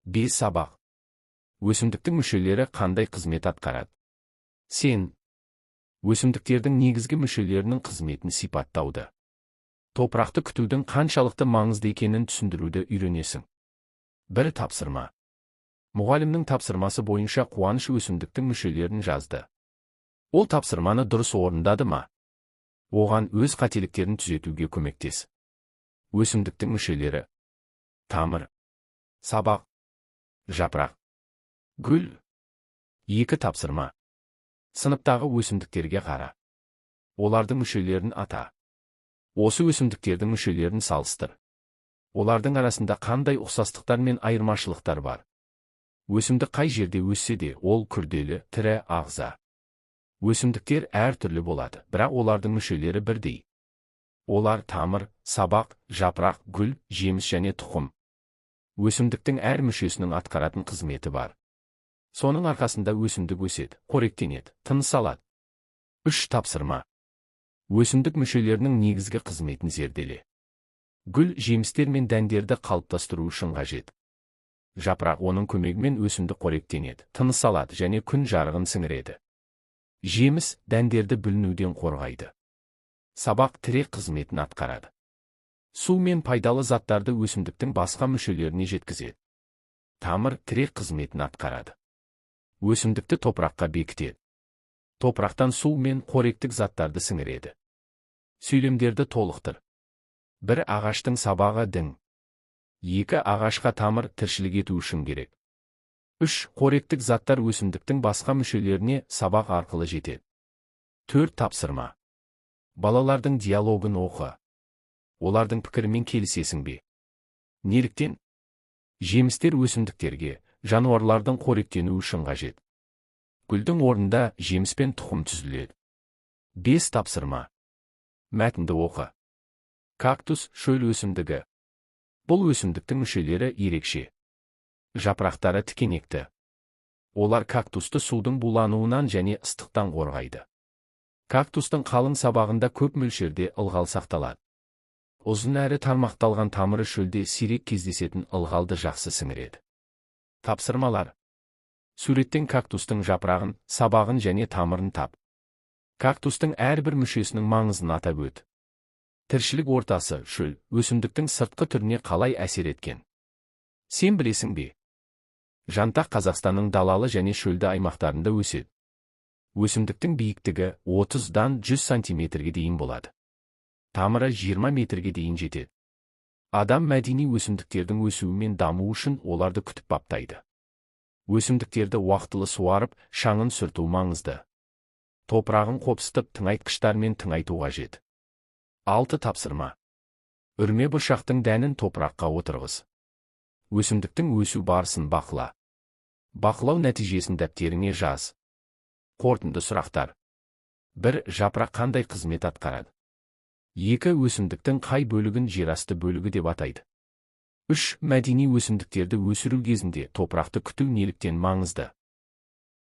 Бес сабақ. Өсімдіктің мүшелері қандай қызмет атқарады? Сен өсімдіктердің негізгі мүшелерінің қызметін сипаттауды, топырақты күтудің қаншалықты маңызды екенін түсіндіруді үйренесің. Бір тапсырма. Мұғалімнің тапсырмасы бойынша Қуаныш өсімдіктің мүшелерін жазды. Ол тапсырманы дұрыс орындады ма? Оған өз қателіктерін түзетуге көмектес. Өсімдіктің мүшелері. Тамыр. Сабақ. Жапырақ. Гүл. Екі тапсырма. Сыныптағы өсімдіктерге қара. Олардың мүшелерін ата. Осы өсімдіктердің мүшелерін салыстыр. Олардың арасында қандай ұқсастықтар мен айырмашылықтар бар? Өсімдік қай жерде өссе де, ол күрделі, тірі ағза. Өсімдіктер әртүрлі болады, бірақ олардың мүшелері бірдей. Олар: тамыр, сабақ, жапырақ, гүл, жеміс және тұқым. Өсімдіктің әр мүшесінің атқаратын қызметі бар. Соның арқасында өсімдік өседі, қоректенеді, тыныс алады. Үш тапсырма. Өсімдік мүшелерінің негізгі қызметін зерделе. Гүл жемістер мен дәндерді қалыптастыру үшін қажет. Жапырақ: оның көмегімен өсімдік қоректенеді, тыныс алады және күн жарығын сіңіреді. Жеміс дәндерді бүлінуден қорғайды. Сабақ тірек қызметін атқарады. Су мен пайдалы заттарды өсімдіктің басқа мүшелеріне жеткізеді. Тамыр тірек қызметін атқарады. Өсімдікті топыраққа бекітеді. Топырақтан су мен қоректік заттарды сіңіреді. Сөйлемдерді толықтыр. Бір, ағаштың сабағы дің. Екі, ағашқа тамыр тіршілік ету үшін керек. Үш, қоректік заттар өсімдіктің басқа мүшелеріне сабақ арқылы жетеді. Төрт тапсырма. Балалардың диалогын оқы. Олардың пікірімен келісесің бе? Неліктен? Жемістер өсімдіктерге, жануарлардың қоректенуі үшін қажет. Гүлдің орнында жеміс пен тұқым түзіледі. Бес тапсырма. Мәтінді оқы. Кактус – шөл өсімдігі. Бұл өсімдіктің мүшелері ерекше. Жапырақтары тікенекті. Олар кактусты судың булануынан және ыстықтан қорғайды. Кактустың қалың сабағында көп мөлшерде ылғал сақталады. Ұзын әрі тармақталған тамыры шөлде сирек кездесетін ылғалды жақсы сіңіреді. Тапсырмалар. Суреттен кактустың жапырағын, сабағын және тамырын тап. Кактустың әрбір мүшесінің маңызын атап өт. Тіршілік ортасы, шөл, өсімдіктің сыртқы түріне қалай әсер еткен? Сен білесің бе? Жантақ Қазақстанның далалы және шөлді аймақтарында өседі. Өсімдіктің биіктігі 30-дан 100 сантиметрге дейін болады. Тамыры 20 метрге дейін жетеді. Адам мәдени өсімдіктердің өсуі мен дамуы үшін оларды күтіп баптайды. Өсімдіктерді уақытылы суарып, шаңын сүрту маңызды. Топырағын қопсытып, тыңайтқыштармен тыңайту қажет. Алты тапсырма. Үрме бұршақтың дәнін топыраққа отырғыз. Өсімдіктің өсу барысын бақыла. Бақылау нәтижесін дәптеріңе жаз. Қорытынды сұрақтар. Бір, жапырақ қандай қызмет атқарады? Екі, өсімдіктің қай бөлігін жерасты бөлігі деп атайды? Үш, мәдени өсімдіктерді өсіру кезінде топырақты күту неліктен маңызды?